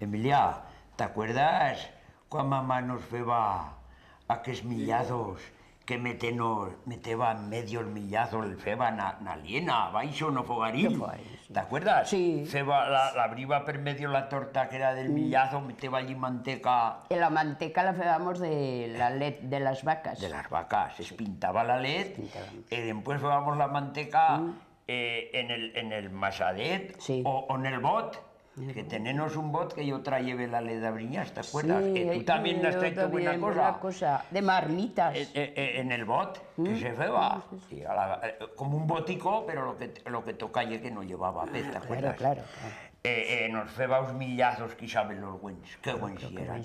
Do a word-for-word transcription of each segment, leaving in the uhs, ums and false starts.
Emilia, t'acuerdas cuan mamá nos feba aquers millazos que meteno-, meteba en medio el millazo, el feba na, na liena, abaixo, no fogaril? No fogaril, sí. T'acuerdas? Sí. Feba la, la briba per medio la torta que era del millazo, meteba allí manteca. E la manteca la febamos de la let-, de las vacas. De las vacas, se espintaba la let, e dempués febamos la manteca, eh, en el, en el masadet o, o en el bot, que tenenos un bot que yo trayebe la let a brinyas, t'acuerdas? Sí, que tú tamién has traito buena cosa. Buena cosa, de marmitas. Eh, eh, eh, en el bot, que se feba. Sí, sí, sí. Y a la, eh, como un botico, pero lo que, lo que toca ye que no llevaba pez, t'acuerdas? Claro, claro, claro. Eh, eh, nos feba uns millazos, que saben los buens, qué buens yeran.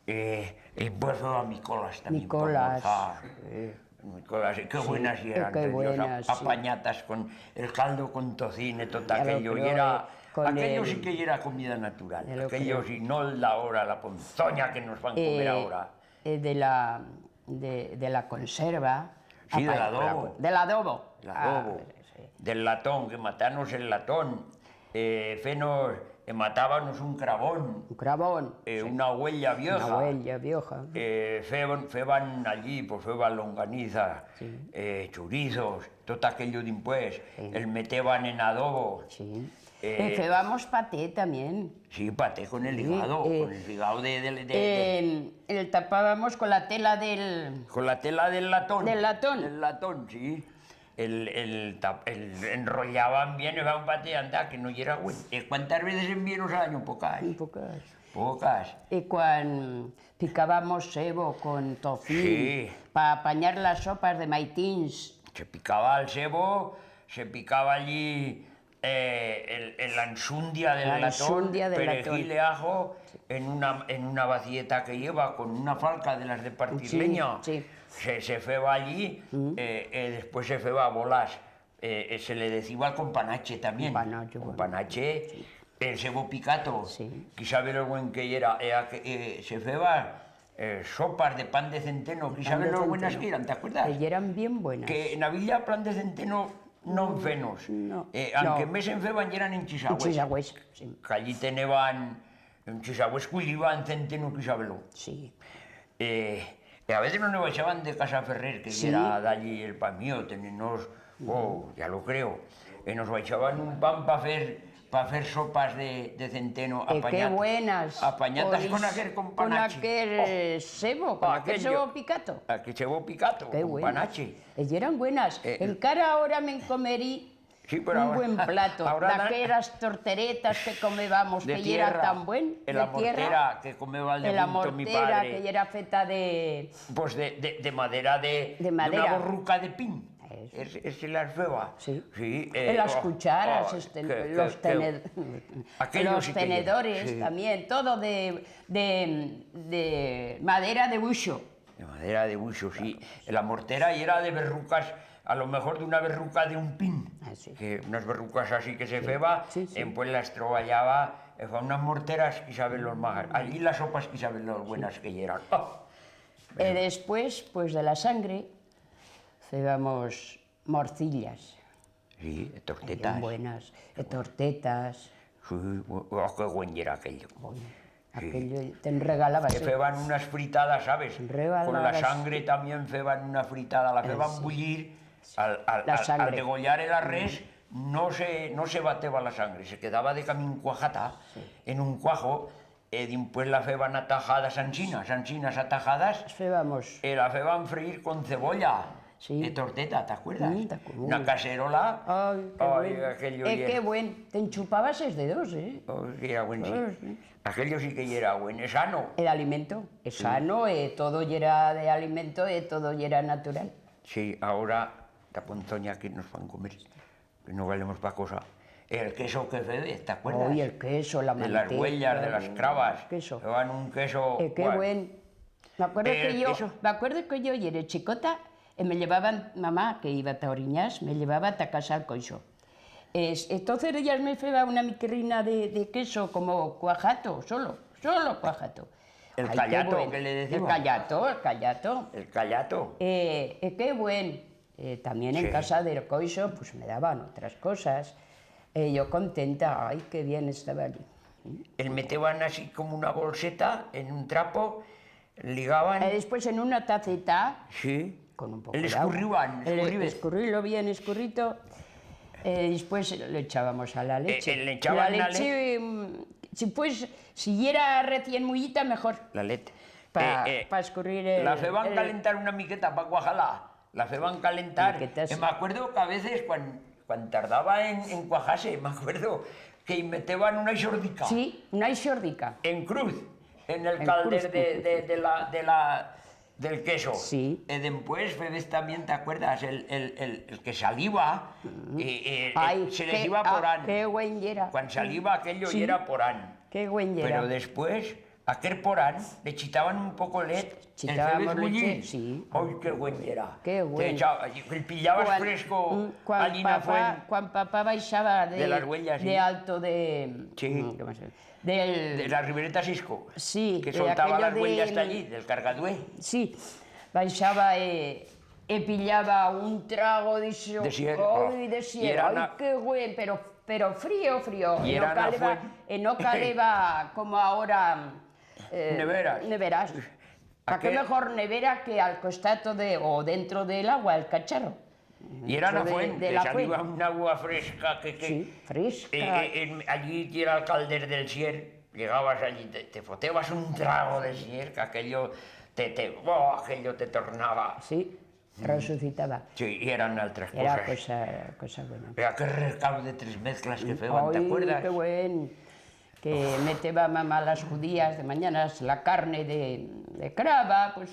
Eh, y pues feba micolas tamién pa almorzar. Micolas, sí. Micolas, y qué buenas yeran, qué buenas, sí. Apanyatas con el caldo con tocín y tot aquello, yera, aquello sí que yera comida natural. Aquello sí, no la hora, la ponzoña que nos fan comer ahora. Eh, de la, de, de la conserva. Sí, del adobo. Del adobo. Del adobo. Ah, sí. Del latón, que matanos el latón. Eh, fenos, eh, matábanos un crabón. Un crabón, sí. Eh, una uella vieja. Una uella vieja. Eh, feban, feban allí, pues, feban longaniza, eh, churizos, tot aquello dimpués. Sí. El meteban en adobo. Sí. Eh, e febamos paté tamién. Sí, paté con el higado, con el higado de, de, de, de... Eh, el tapábamos con la tela del... Con la tela del latón. Del latón. Del latón, sí. El, el tap-, el enrollaban bien, era un paté, anda, que no yera güen. E cuántas veces en bien nos ha daño? Pocas. Pocas. Pocas. E cuan picábamos sebo con tocín pa apanyar las sopas de maitins. Se picaba el sebo, se picaba allí, eh, el, el, la ensundia del latón, perejil e ajo, en una, en una bacieta que lleva con una falca de las de partir leña. Sí, sí. Se, se feba allí, eh, eh, después se feba bolas. Eh, eh, se le deciba el companache tamién. Companache, bueno. Companache, sí. El sebo picato, sí. Qui sabe lo buen que yera, eh, a que, eh, se feba, eh, sopas de pan de centeno, qui sabe lo buenas que yeran, t'acuerdas? Que yeran bien buenas. Que en a villa pan de centeno no en fenos. No. Eh, anque mes en feban yeran en Chisagüez. En Chisagüez, sí. Que allí teneban En Chisagüez culliban centeno, qui sabe-lo. Sí. Eh, e a veces no ne baixaban de Casa Ferrer, que yera d'allí el pan mío, tenenos, oh, ya lo creo. E nos baixaban un pan pa fer, pa fer sopas de, de centeno, apanyatas con aquer companache. Con aquer, eh, sebo, con aquer sebo picato. Aquer sebo picato, companache. E yeran buenas. Encara ahora me'n comerí un buen plato, d'aqueras torteretas que comebamos, que yera tan buen, de tierra. En la mortera que comeba el defunto mi padre. En la mortera, que yera feta de... Pues de, de, de madera de, de una borruca de pin. Eso. Es, es las feba. Sí. Sí, eh, las cucharas, los tenedores también, todo de, de, de madera de buixo. De madera de buixo, sí. Claro. La mortera yera de berrucas, a lo mejor d'una berruca de un pin. Ah, sí. Que unas berrucas así que se feba, sí, sí, en pues las troballaba, eh, fa unas morteras, qui sabe los magas. Allí las sopas, qui sabe los buenas que yeran. Oh. E después, pues, de la sangre, febamos morcillas. Sí, e tortetas. Bien buenas, e tortetas. Sí, bu-, oh, qué buen yera aquello. Bueno, sí. Aquello te enregalabas, eh. E feban unas fritadas, sabes? Con la sangre tamién feban una fritada, la feban bullir, al, al, al, al degollar la res, no se, no se bateba la sangre, se quedaba de camín cuajata en un cuajo. E dimpués la feban a tajadas ansinas, ansinas a tajadas. Las febamos. E la feban freir con cebolla. Sí. E torteta, t'acuerdas? Mm, t'acuerdas. Na caserola. Ai, qué buen. Aquello yera. E qué buen. Te enchupabas es dedos, eh? Oh, que yera buen, sí. Oh, sí. Aquello sí que yera buen. E sano. E d'alimento. E sano, e todo yera de alimento, e todo yera natural. Sí, ahora, ta ponzoña que nos fan comer. Que no valemos pa cosa. El queso que febe, t'acuerdas? Oi, el queso, la manteca. De las uellas, de las crabas. Queso. Feban un queso. E qué buen. M'acuerdo que yo, m'acuerdo que yo yere chicota, e me llevaban, mamá, que iba ta Orinyás, me llevaba ta casa el coixo. Es, entonces ellas me feba una miquerrina de, de queso como cuajato, solo, solo cuajato. El callato, que le decimos. El callato, el callato. El callato. E, e qué buen. Eh, tamién en casa del coixo, pues, me daban otras cosas. Eh, yo contenta, ai, qué bien estaba allí. El meteban así como una bolseta en un trapo, ligaban. E después en una taceta, sí, con un poco de agua. El escurriban, el escurriban. Escurrirlo bien, escurrito. E después le echábamos a la leche. Eh, eh, le echaban la leche, mm, si pues, si yera recién mullita, mejor. La leche. Pa, eh, eh, pa escurrir el, la feban el calentar una miqueta pa cuajar-la. La feban calentar. Miquetas. E m'acuerdo que a veces, cuan, cuan tardaba en, en cuajar-se, m'acuerdo que i meteban una ixordica. Sí, una ixordica. En cruz, en el calder de, de, de la, de la, del queso. Sí. E dempués febez tamién, t'acuerdas? El, el, el, el que saliba, eh, eh, eh, se les iba por an. Ai, qué, ah, qué buen yera. Cuan saliba aquello yera por an. Qué buen yera. Pero después, aquel por an, le chitaban un poco let, el febez bullir. Chitábamos leche, sí. Ai, qué buen yera. Qué buen. Te echa-, el pillabas fresco allí en la fuent. Cuan, mm, cuan papá, cuan papá baixaba de, de las huellas, de, sí, Alto de, sí, mm, ¿cómo se llama? Del... De la Ribereta Sisco, sí, que soltaba las huellas de allí, del Cargadué. Sí, baixaba, eh, e pillaba un trago de ixo, de sier, oh, oi, de sier, oi, qué buen, pero, pero frío, frío, e no caleba, e no caleba como ahora, eh, neveras. Neveras. Pa qué mejor nevera que al costato de, o dentro del agua, el cacharro. Yera una fuent, que saliba un agua fresca, que, que... Sí, fresca. Eh, eh, en, allí yera el calder del sier, llegabas allí, te, te fotebas un trago de sier, que aquello te, te, oh, aquello te tornaba. Sí, resucitaba. Sí, y eran altras cosas. Era cosa, cosa buena. Era aquel recau de tres mezclas que feban, ¿te acuerdas? Ai, qué buen. Que meteba mamá las judías de mañanas, la carne de, de craba, pues,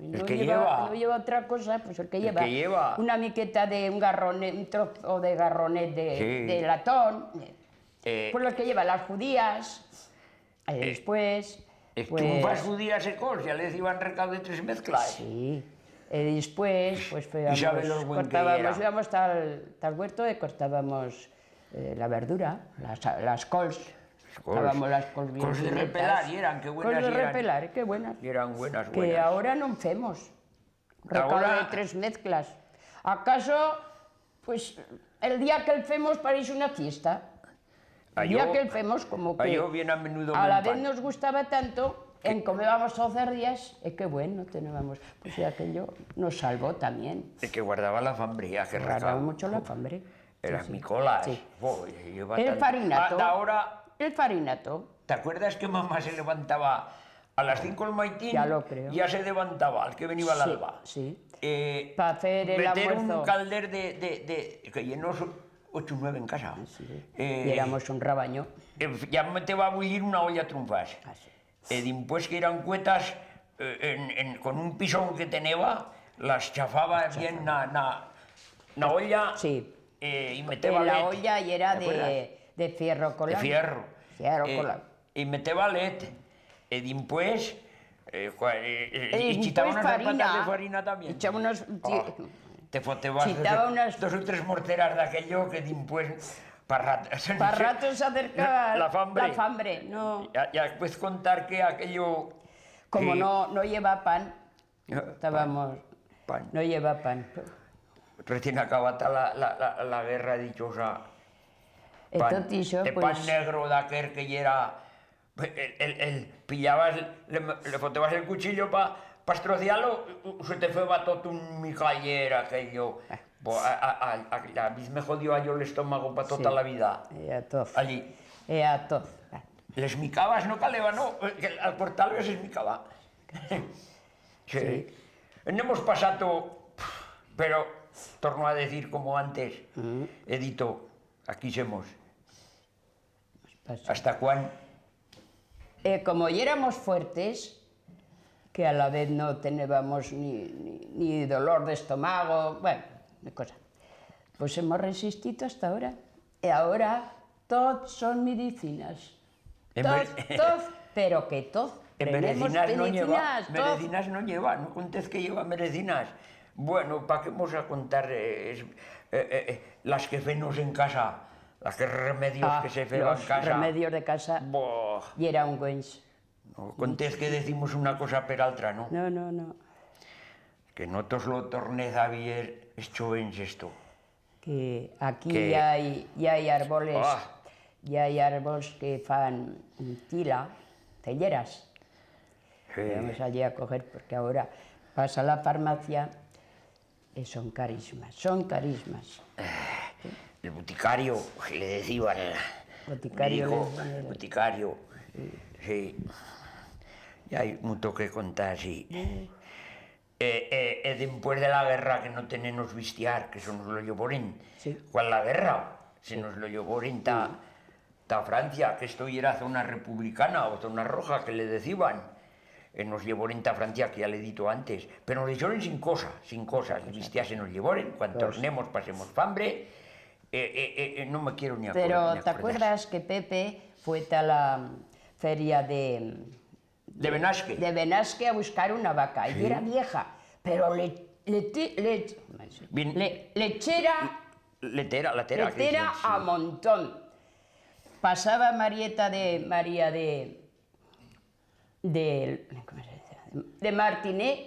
el que lleva, no lleva otra cosa, pues el que lleva. El que lleva. Una miqueta de un garronet, un trozo de garronet de, sí, de latón, eh, pues lo que lleva, las judías, eh, después, eh, pues, trunfas judías secos, ya les iban recau de tres mezclas. Sí, eh, después, pues, cortábamos, íbamos tal, tal huerto y cortábamos eh, la verdura, las, las cols. Las cols. Estábamos las cols bien finitas. Cols de repelar, yeran, qué buenas yeran. Cols de repelar, qué buenas. Yeran buenas, buenas. Que ahora no femos. Recau de tres mezclas. Acaso, pues, el día que el femos pareix una fiesta. El día que el femos, como que a la vez nos gustaba tanto, en comébamos toz os días, e qué bueno tenébamos. Pues ya aquello nos salvó también. E que guardaba la fambria, que recau. Guardaba mucho la fambria. Eras micolas. Sí. Bo, lleva tanto. El farinato. Ah, d'ahora. El farinato. T'acuerdas que mamá se levantaba a las cinco el maitín? Ya lo creo. Ya se levantaba, al que veniba l'alba. Sí, sí. Eh, pa fer el almuerzo. Meter un calder de, de, de, que yenos ocho u nueve en casa. Sí, sí. Eh, y éramos un rabanyo. Eh, ya meteba a bullir una olla trunfas. Ah, sí. E dimpués que eran cuetas, eh, en, en, con un pisón que teneba, las chafaba bien na, na, na olla, sí, eh, y meteba let. La olla yera de, de fierro colado. De fierro. Fierro colado. Eh, y meteba let. E dimpués, eh, cua-, eh, eh, y chitaba unas lapatas de farina también. Echaba unas, oh, te fotebas dos, dos u tres morteras d'aquello que dimpués pa rat-, pa rato s'acercaba la fambre. La fambre, no. Ya, ya puez contar que aquello... Como que no, no lleva pan, estábamos, pan, no lleva pan. Recién acabata la, la, la, la guerra dichosa. E pan, tot ixo, e pan pues, negro d'aquer que yera, el, el, el pillabas, le, le fotebas el cuchillo pa, pa estrociar-lo, se te feba tot un micaller aquello. Eh. Bo, a, a, a, a, a mi me jodió a yo l'estomago pa tota la vida. Sí. E a toz. Allí. E a toz. Les micabas, no caleba, no, que al cortar-los les micaba. Sí. Sí. N'hemos pasato, pero torno a decir como antes, he dito, aquí semos. Hasta cuán? Eh, como yéramos fuertes, que a la vez no tenébanos ni, ni, ni dolor d'estomago, bueno, ni cosa, pues hemos resistito hasta ahora. E ahora tot son medicinas. Tot, tot, pero que tot. Prenemos medicinas, tot. Medicinas no lleva, no contez que lleva medicinas. Bueno, pa qué vos a contar, eh, es, eh, eh, eh, las que fenos en casa? Aquers remedios que se feba en casa. Ah, los remedios de casa. Boh. Yera un güens. No contez que decimos una cosa per altra, no? No, no, no. Que no tos lo tornez a vier es chovens esto. Que aquí ya hay, ya hay arboles, ah, Y hay árbols que fan tila, telleras. Sí. Que vamos allí a coger, porque ahora vas a la farmacia y son carísimas, son carísimas. El boticario, que le deciban. Boticario, digo, le decían el boticario. Sí. Y hay mucho que contar, sí. Sí. E, e, e dimpués de la guerra que no tenenos bistiar, que se nos lo llevoren. Sí. Cuan la guerra, se nos lo llevoren ta, ta Francia, que esto yera zona republicana o zona roja, que le deciban. E nos llevoren ta Francia, que ya l'he dito antes, pero nos deixoren sin cosa, sin cosa, el bistiar se nos llevoren, cuan tornemos pasemos fambre, e, e, e, e no me quiero ni acor-, ni acordar. Pero t'acuerdas que Pepe fue ta la feria de, De Benasque. De Benasque a buscar una vaca. Sí. Y era vieja, pero le, le, le, le, lechera, lechera a montón. Pasaba Marieta de, María de, de, ¿cómo se dice? De Martinet,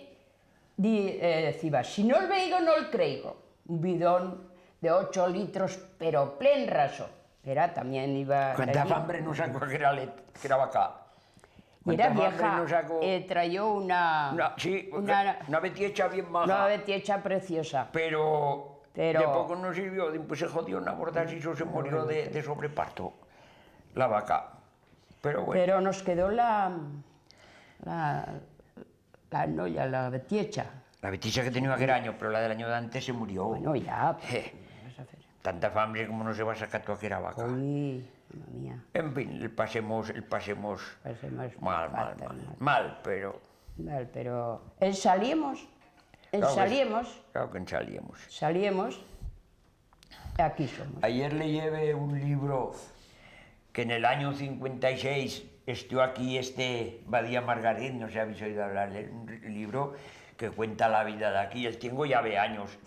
di-, eh, deciba, "Si no el veigo, no el creigo". Un bidón de ocho litros, pero plen raso. Era, también iba... Cuánta fambre no sacó aquera let-, aquera vaca. Y era vieja, eh, trayó una, una, sí, una, una betiecha bien maja. Una betiecha preciosa. Pero, pero de poco no sirvió, dimpués se jodió una borda y se murió de, de sobreparto, la vaca. Pero bueno. Pero nos quedó la, la, la noya, la betiecha. La betiecha que teniba aquel anyo, pero la del anyo d'antes se murió. Bueno, ya, pues, ¿qué vas a hacer? Tanta fambre como no se va a sacar toda aquera vaca. Ui, mama mía. En fin, el pasemos, el pasemos mal, mal, mal, mal, pero... Mal, pero ensaliemos, ensaliemos. Claro que ensaliemos. Ensaliemos. Aquí somos. Ayer le llevé un libro que en el anyo cincuenta y seis estió aquí este Badía Margarit, no sé si habéis oído hablar de un libro que cuenta la vida de aquí, el tiengo ya ve anyos,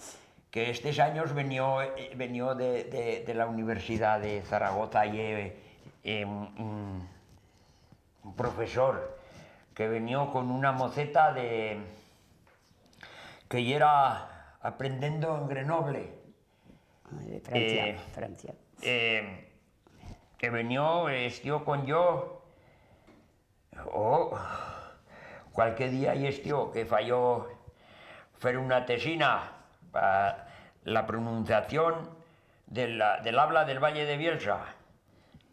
que estes anyos venió, eh, venió de, de, de la Universidad de Zaragoza y, eh, eh, un, un profesor que venió con una moceta de, que yera aprendendo en Grenoble. De Francia, eh, Francia. Eh, que venió, estió con yo, o cualque día y estió, que falló fer una tesina pa la pronunciación de la, del habla del Valle de Bielsa.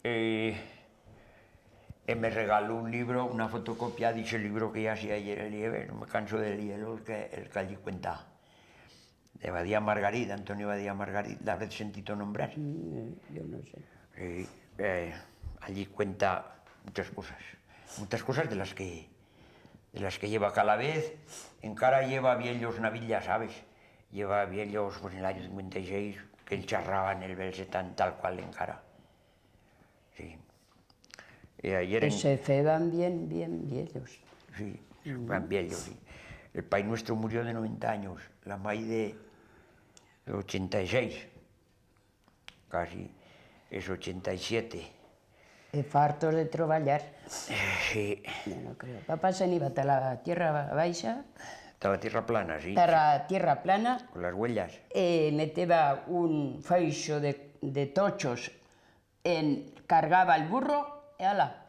Eh, e me regaló un libro, una fotocopia d'ixe libro que ya si ayer el lleve, no me canso de lier-lo, el que, el que allí cuenta. De Badía Margarit, Antonio Badía Margarit, l'habrez sentito nombrar. Mm, yo no sé. Sí, eh, allí cuenta muchas cosas, muchas cosas de las que, de las que lleva cada vez, encara lleva viellos na villa, sabes? Lleva viellos, pues, en el año cincuenta y seis, que él charraba en el Belsetán tal cual encara. Sí. E ayer en... Que se feban bien, bien viellos. Sí, se feban viellos, sí. El pai nuestro murió de noventa anyos, la mai de ochenta y seis, casi, es ochenta y siete. E fartos de treballar. Eh, sí. Yo no creo. Papá se'n iba ta la tierra baixa. Ta la tierra plana, sí. Ta la tierra plana. Con las huellas. E meteba un faixo de, de tochos en, cargaba el burro, e ala,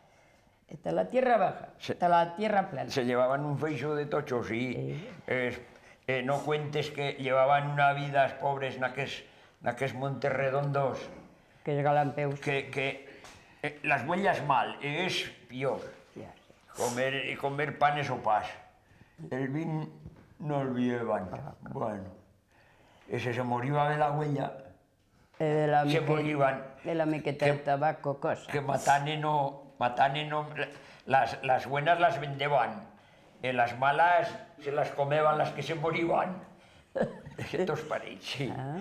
ta la tierra baja, ta la tierra plana. Se llevaban un feixo de tochos, sí. Sí. Es, eh, no cuentes que llevaban una vida, es pobres, en aquels, en aquels montes redondos. Aquels galampeus. Que, que, eh, las huellas mal, es pior. Ya, sí. Comer, comer panes o pas. El vin no'l bieban. Ah, claro. Bueno. Ese se moriba de la huella. Eh, de la... Se mique-, moriban. De la miqueta de tabaco, cosa. Que matant-ne no, matant-ne no, las, las buenas las vendeban, e las malas se las comeban las que se moriban. Estos pareix, sí. Ah.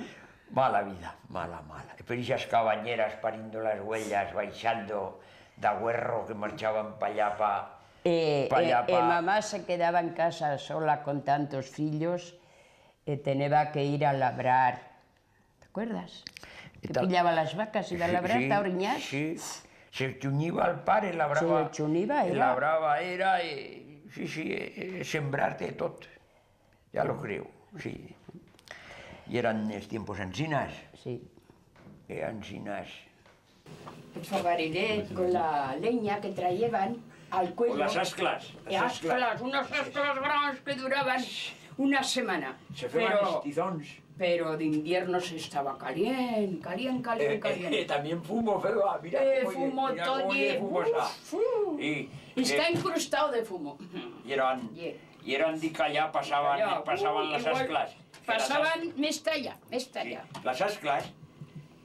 Mala vida, mala, mala. E per ixas cabanyeras parindo las huellas, baixando d'Agüerro que marchaban pa allá, pa, eh, pa allá, eh, pa... E mamá se quedaba en casa sola con tantos fillos, e teneba que ir a labrar. T'acuerdas? Que pillaba las vacas, iba a labrar, ta Orinyás. Sí, se chunyiba el pare, labraba. Se chunyiba, era. Labraba, era, eh, sí, sí, eh, eh, sembrar-te tot. Ya lo creo, sí. Yeran es tiempos ansinas. Sí. Eh, ansinas. El fogarilet con la leña que trayeban al cuello. Con las asclas, las asclas. Asclas, unas asclas granes que duraban una semana. Se feban estizons. Pero d'invierno se estaba calient, calient, calient, calient. Eh, eh, eh, también fumo feba, mira cómo ye, fumo, mira cómo ye fumosa. Uf, uf. Y está incrustado de fumo. Yeran, yeran dica ya, pasaban, pasaban las asclas. Pasaban mestalla, mestalla. Sí, las asclas,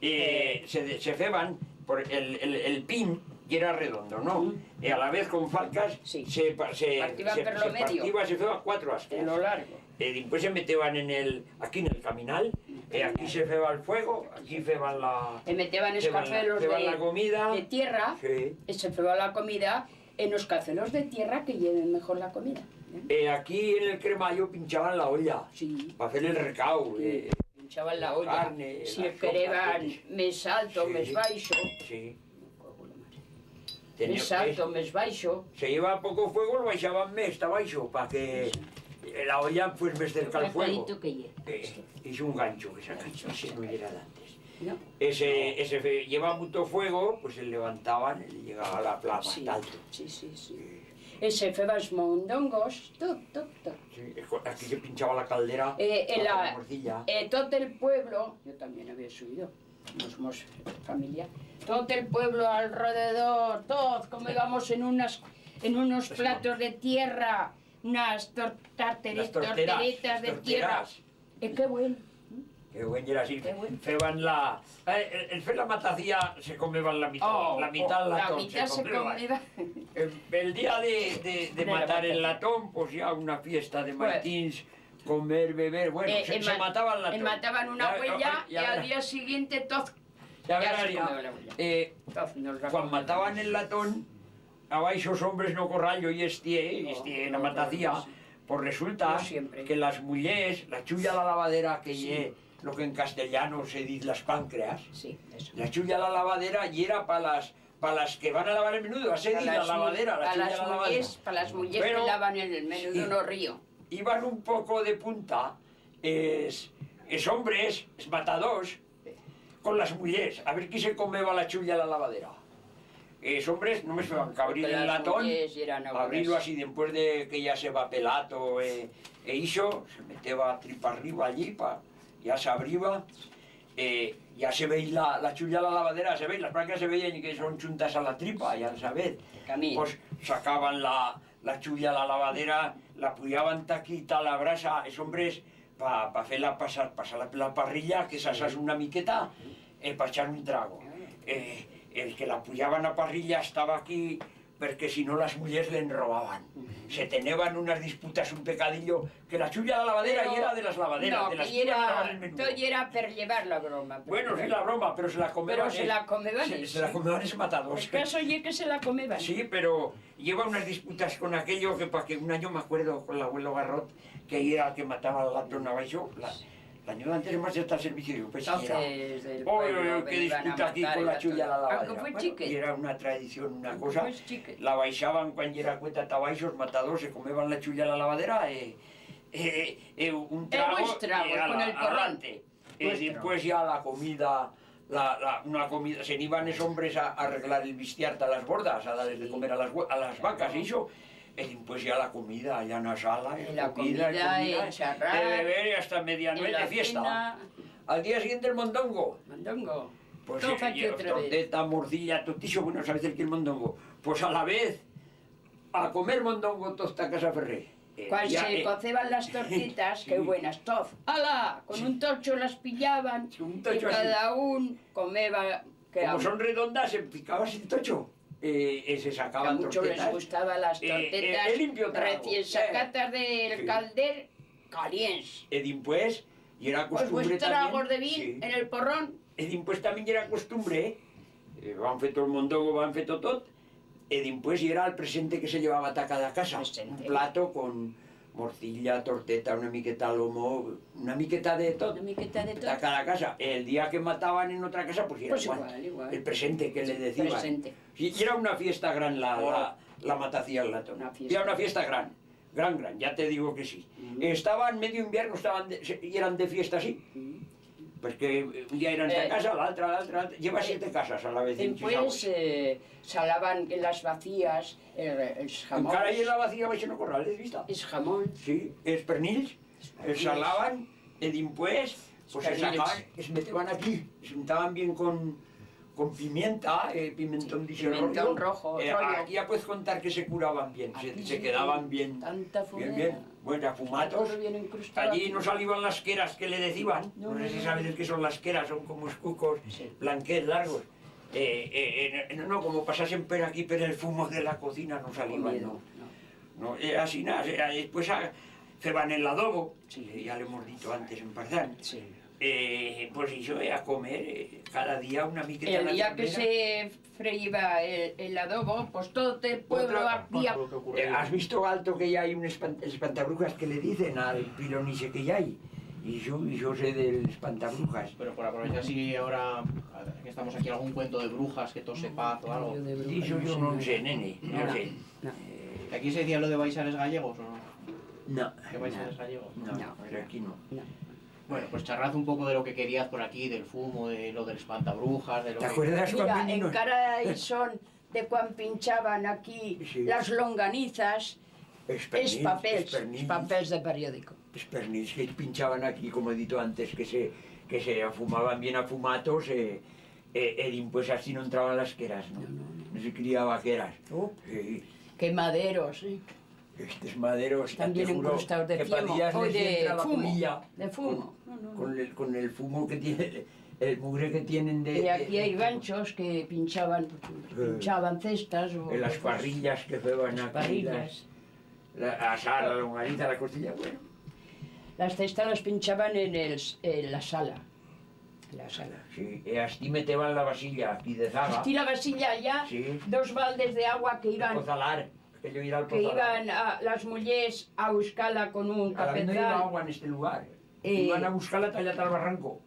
eh, se, se feban por el, el, el pin, que era redondo, no? Y a la vez con falcas se pa-, se partiba, se feba cuatro asclas. En lo largo. Eh, dimpués se meteban en el, aquí en el caminal, eh, aquí se feba el fuego, aquí feban la, feban la comida. Se meteban escafelos de, de tierra, y se feba la comida en os cafelos de tierra que lleven mejor la comida, eh. Eh, aquí en el cremallo pinchaban la olla pa fer el recau, eh. Pinchaban la olla. Carne, si quereban mes alto, mes baixo. Sí. Mes alto, mes baixo. Se lleva poco fuego, lo baixaban mes ta baixo, pa que la olla pues mes cerca al fuego. Eh, es un gancho que sacan, ese no yera d'antes. No. Ese, ese fe-, lleva mucho fuego, pues se levantaban y llegaba a la plama, sí, ta alto. Sí, sí, sí. Eh. Ese feba os mondongos, tot, tot, tot. Sí, es co-, aquí se pinchaba la caldera, eh, en la, la morcilla. Eh, tot el pueblo, yo también había subido, nos hemos familia, tot el pueblo alrededor, tot, como íbamos en unas, en unos platos de tierra, unas tor-, tartere-, las torteras, torteretas de tierra. Las torteras. Eh, qué buen. Qué buen yera así. Qué buen. Feban la, eh, el, el fer la matacía se comeban la mitat. Oh, la mitat, oh, la mitat se comeba. El, el día de, de, de matar el latón, pues ya una fiesta de maitins, comer, beber, bueno, eh, se, se mataba el latón. Mataban una huella y al día siguiente tot, ya se comeba la huella. Eh, cuan mataban el latón, abaixo os hombres no corral, yo i estié, eh, estié en a matacía, pues resulta que las mullers, la chulla a la lavadera, que ye lo que en castellano se diz las páncreas, la chulla a la lavadera yera pa las, pa las que van a lavar el menudo, así diz la lavadera, la chulla a la lavadera. Pa las mullers que lavan el menudo en o río. Iban un poco de punta es, es hombres, es matadors, con las mullers, a ver qui se comeba la chulla a la lavadera. Es hombres només feban que abrir el latón, abrir-lo así, dimpués de que ya se va pelato, eh, e ixo, se meteba tripa arriba allí, pa, ya s'abriba, eh, ya se vei la, la chulla a la lavadera, se vei, las prancas se veyen que son chuntas a la tripa, ya sabez. Pues sacaban la, la chulla a la lavadera, la puyaban ta aquí, ta la brasa, es hombres, pa, pa fer-la pasar, pasar-la per la parrilla, que s'asase una miqueta, eh, pa echar un trago. Eh, el que la puyaban a parrilla estaba aquí, perque si no las mullers le'n robaban. Se teneban unas disputas, un pecadillo, que la chulla a la lavadera yera de las lavaderas, de las que iban a lavar el menudo. Tot yera per llevar la broma. Bueno, sí, la broma, pero se la comeban, se la comeban es matadors. El caso ye que se la comeban. Sí, pero Lleva unas disputas con aquello que, pa que un anyo m'acuerdo con l'abuelo Garrot, que yera el que mataba al latón abaixo, la, l'anyo d'antes hemos estado al servicio de un pechillera. Oi, oi, oi, qué disputa aquí con la chulla a la lavadera. Bueno, yera una tradición, una cosa. La baixaban cuan yera cueta ta abaixo, os matadors se comeban la chulla a la lavadera, e, e, e un trago, e alante. E dimpués ya la comida, la, la, una comida, se n'iban es hombres a, a arreglar el bistiar ta las bordas, a dar-les de comer a las, a las vacas, e ixo. E dimpués ya la comida, allá en a sala, e comida, e comida, e beber, e hasta medianuet de fiesta. Al día siguiente el mondongo. Mondongo. Pues, eh, torteta, morcilla, tot ixo, bueno, sabez el que el mondongo. Pues a la vez, a comer mondongo toz ta casa Ferrer. Eh, cuan se coceban las tortitas, qué buenas, toz. ¡Hala! Con un tocho las pillaban y cada un comeba. Como son redondas, se ficaba el tocho, eh, e se sacaban tortetas. Que a mucho les gustaba las tortetas recién sacatas del calder, calients. E dimpués, yera costumbre también. Pues buen trago de vin en el porrón. E dimpués también yera costumbre, eh, van feto el mondongo, van feto tot, e dimpués yera el presente que se llevaba ta cada casa. Un plato con morcilla, torteta, una miqueta lomo, una miqueta de tot. Una miqueta de tot. Ta cada casa. El día que mataban en otra casa, pues yera igual. Pues igual, igual. El presente que le deciban. Presente. Y, y yera una fiesta gran la, la, la matacía al latón. Yera una fiesta gran. Gran, gran, ya te digo que sí. Estaban medio invierno, estaban de, se, yeran de fiesta, sí. Perque, eh, un día era esta casa, l'altra, l'altra, l'altra. Lleva siete casas a la vez en Chisagües. Dimpués, eh, salaban en las vacías, eh, es jamón. Encara ye la vacía baixo en o corral, l'has vista? Es jamón. Sí, es pernils, es salaban, e dimpués, pues, es sacaban, es meteban aquí, es untaban bien con, con pimienta, eh, pimentón d'ixe rollo. Pimentón rojo, eh, rollo. Aquí ya puedes contar que se curaban bien, se, se quedaban bien, bien, bien. Bueno, afumatos. Allí no saliban las queras que le deciban. No sé si sabes qué son las queras, son como escucos, blanquets, largos. Eh, eh, eh, no, no, como pasasen per aquí, per el fumo de la cocina, no saliban, no. No, eh, así nada, eh, después a, feban el adobo, que ya lo hemos dito antes en Parzán. Eh, pues ixo, eh, a comer, eh, cada día una miqueta. El día que se freyiba el, el adobo, pues todo el pueblo había. Eh, ¿has visto alto que ya hay un espan-, espantabrujas que le dicen al pilón ixe que ya hay? Y yo, y yo sé del espantabrujas. Pero por aprovechar, si ahora que estamos aquí, algún cuento de brujas que todos sepaz o algo. Ixo yo no sé, nene, no sé. ¿Aquí se decía lo de baixar es gallegos o no? No. ¿Que baixar es gallegos? No, no, pero aquí no. Bueno, pues charrad un poco de lo que queríaz por aquí, del fumo, de lo del espantabrujas, de lo que... ¿T'acuerdas cuando... Mira, encara i son de cuan pinchaban aquí las longanizas, es papels, es papels de periódico. Es pernils que pinchaban aquí, como he dito antes, que se, que se afumaban bien afumatos, eh, eh, e dimpués así no entraban las queras, ¿no? No, no, no. No se criaba queras. Oh, sí. Qué maderos, eh. Estes maderos, también seguro incrustados de que fiemo, o de fumo, de fumo. Con, con el, con el fumo que tiene, el mugre que tienen de... Y aquí hay ganchos que pinchaban, pinchaban cestas o... En las parrillas que feban aquí, las, la, la sala, la longaniza, la costilla, bueno. Las cestas las pinchaban en el, en la sala. La sala. Sí, e astí meteban la vasilla, aquí de zaga. Astí la vasilla ya, sí, dos baldes de agua que iban... Pozalar. Que yo iba al pozo. Que iban a, las mullers a buscar-la con un capezal. A la vez no iba agua en este lugar. Eh, iban a buscar-la ta allá, ta'l barranco.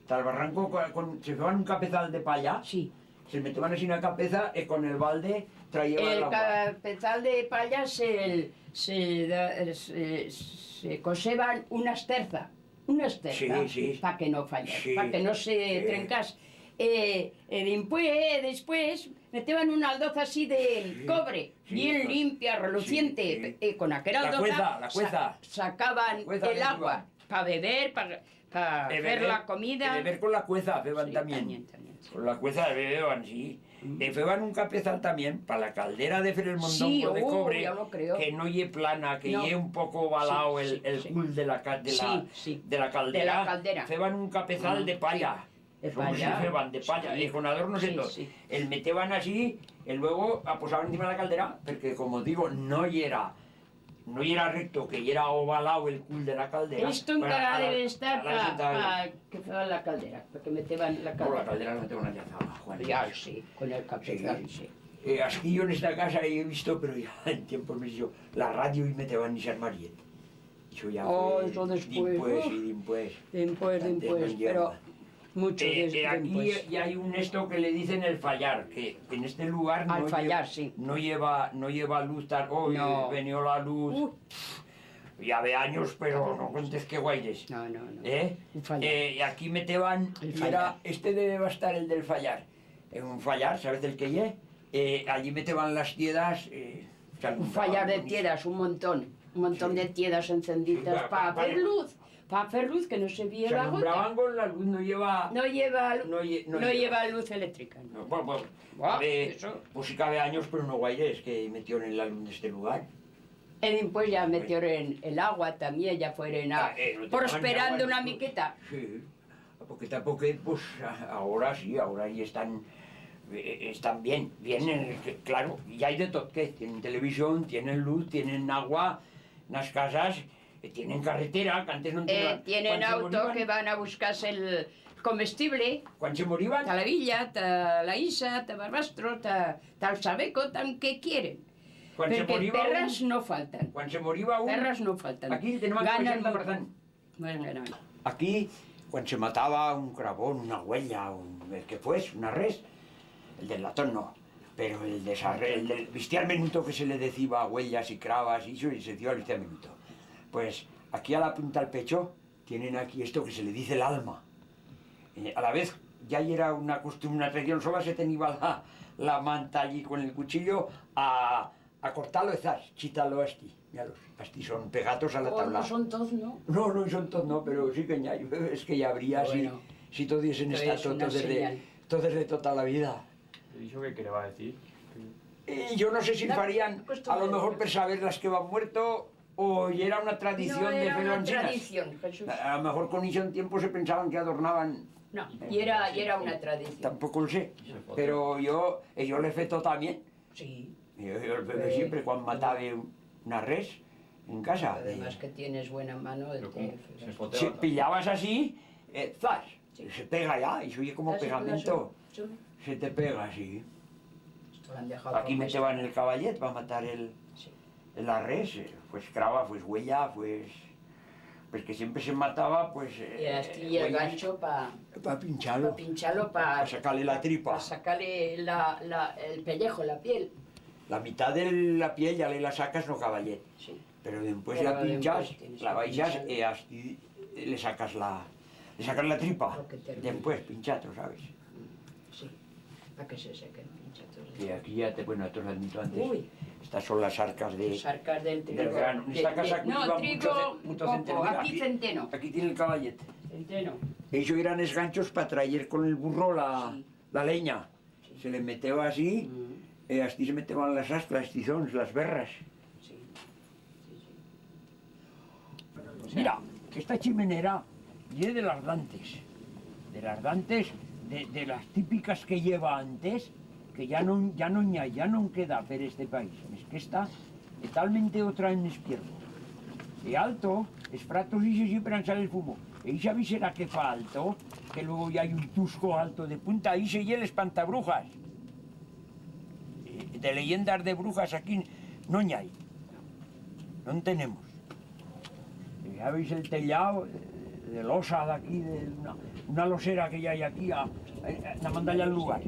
Ta'l barranco, con, con, se feban un capezal de palla. Sí. Se meteban así una capeza y con el balde traían el agua. El capezal de palla se, se, se, se coseban una esterza. Una esterza, sí, sí, pa que no fallara, sí, pa que no se trencase. Eh, eh, dimpués, eh, después, meteban una aldoza así de cobre, sí, bien limpia, reluciente, sí, sí. Eh, con aquera aldoza... La cueza, la cueza. Sa-, sacaban el agua pa beber, pa, pa fer la comida. Eh, beber, eh, beber con la cueza, feban también. Sí, también, también, sí. Con la cueza bebeban, sí. Mm. E feban un capezal también pa la caldera de fer el mondongo de cobre, sí, oh, ya lo creo. Que no ye plana, que ye un poco ovalao el, el cul de la ca-, de la, de la caldera. Sí, sí. De la caldera. Feban un capezal de palla. De palla. Sí, feban de palla, sí, y con adornos y todo. Sí, sí. El meteban así, y luego aposaban encima de la caldera, porque, como digo, no yera, no yera recto, que yera ovalao el cul de la caldera. Esto encara debe estar pa, pa que feban la caldera, pa que meteban la caldera. No, la caldera no meteban allá, Juan. Ya, sí, con el capezal, sí. Eh, asquillo en esta casa he visto, pero ya en tiempos míos, la radio y meteban San Mariet. Ixo ya fue dimpués, y dimpués. Dimpués, dimpués, pero mucho dimpués. Eh, eh, aquí ya hay un esto que le dicen el fallar, que en este lugar no lle-, no lleva, no lleva luz, oh, venió la luz. Uh. Ya ve anyos, pero no cuentes qué guaires. No, no, no. Eh? Un fallar. Eh, y aquí meteban, y era, este debe estar el del fallar. En un fallar, ¿sabes el que ye? Eh, allí meteban las tiedas, eh, se alumbraban con... Un fallar de tiedas, un montón, un montón de tiedas encendidas pa, pa, pa fer luz, pa fer luz que no se viera gota. Se alumbraban con la luz, no lleva... No lleva lu-, no lle-, no lleva luz electrica, no. No, bueno, bueno, pues sí que habrá anyos, pero no guaires, que metieron la luz en este lugar. Y dimpués ya metieron el agua también, ya fueron a, prosperando una miqueta. Sí. A poquet a poquet, pues, a-, agora sí, agora ya están, eh, están bien, bien, eh, que, claro, ya hay de tot, que tienen televisión, tienen luz, tienen agua, en las casas, eh, tienen carretera, que antes no tenían. Eh, tienen auto que van a buscar-se el comestible. Cuan se moriban. Ta la Villa, ta la Isa, ta Barbastro, ta, ta'l Sabeco, ta on que quieren. Porque terras no faltan. Cuan se moriba un, terras no faltan. Aquí tenemos que... Ganan. Bueno, bueno, bueno. Aquí, cuan se mataba un crabón, una uella, un, el que fuese, una res, el del latón no, pero el de sa-, el del bestial menuto que se le deciba a uellas y crabas, y eso, y se decía el bestial menuto. Pues aquí a la punta del pecho tienen aquí esto que se le dice el alma. Eh, a la vez, ya yera una costumbre, una tradición, soba se teniba la, la manta allí con el cuchillo a, a cortar-lo, zas, chitar-lo astí. Mira-los, astí son pegatos a la tabla. Oh, no son toz, no? No, no son toz, no, pero sí que ya, es que ya habría si, si toz diesen esta, toz de, toz de tota la vida. Pero ixo qué quereba decir? Eh, yo no sé si farían, a lo mejor, per saber las que van muerto, o yera una tradición de fer-lo ansinas. No, era una tradición, Jesús. A, a lo mejor con ixo en tiempo se pensaban que adornaban. No, yera, yera una tradición. Tampoco lo sé, pero yo, eh, yo l'he feto tamién. Sí. Yo, yo l'he feto siempre, cuan matabe una res en casa. Además que tienes buena mano, te... Pillabas así, eh, zas, se pega ya, ixo ye como pegamento. Se te pega, sí. Aquí meteban el caballet pa matar el, el arres, eh, pues craba, pues uella, pues, pues que siempre se mataba, pues, eh, el gancho pa, pa pinchar-lo, pa sacar-le la tripa. Pa sacar-le la, la, el pellejo, la piel. La mitat de la piel ya le la sacas en o caballet. Sí. Pero dempués la pinchas, la baixas e astí le sacas la, le sacas la tripa. Dempués, pinchato, sabes? Sí, pa que se sequen pinchatos. Y aquí ya te, bueno, esto lo han dicho antes. Estas son las arcas de, las arcas del trigo, del grano. En esta casa cultivan mucho ce-, mucho centeno. Mira, aquí, aquí tiene el caballet. Centeno. Ellos eran esganchos pa trayer con el burro la, la leña. Se le meteba así, e astí se meteban las asclas, tizons, las berras. Mira, esta chimenera ye de las d'antes, de las d'antes, de, de las típicas que i heba antes, que ya no, ya no n'i hai, ya no queda per este país. Mes que esta, e talmente otra en Espierro. E alto, es fratos ixes siempre han sale el fumo. E ixa visera que fa alto, que luego ya hai un tusco alto de punta, ixe ye l'espantabrujas. Eh, de leyendas de brujas aquí no n'i hai. No en tenemos. Eh, ya veis el tellau, eh, de losa d'aquí, de una, una losera que ya hai aquí a, a, a mandar-la al lugar.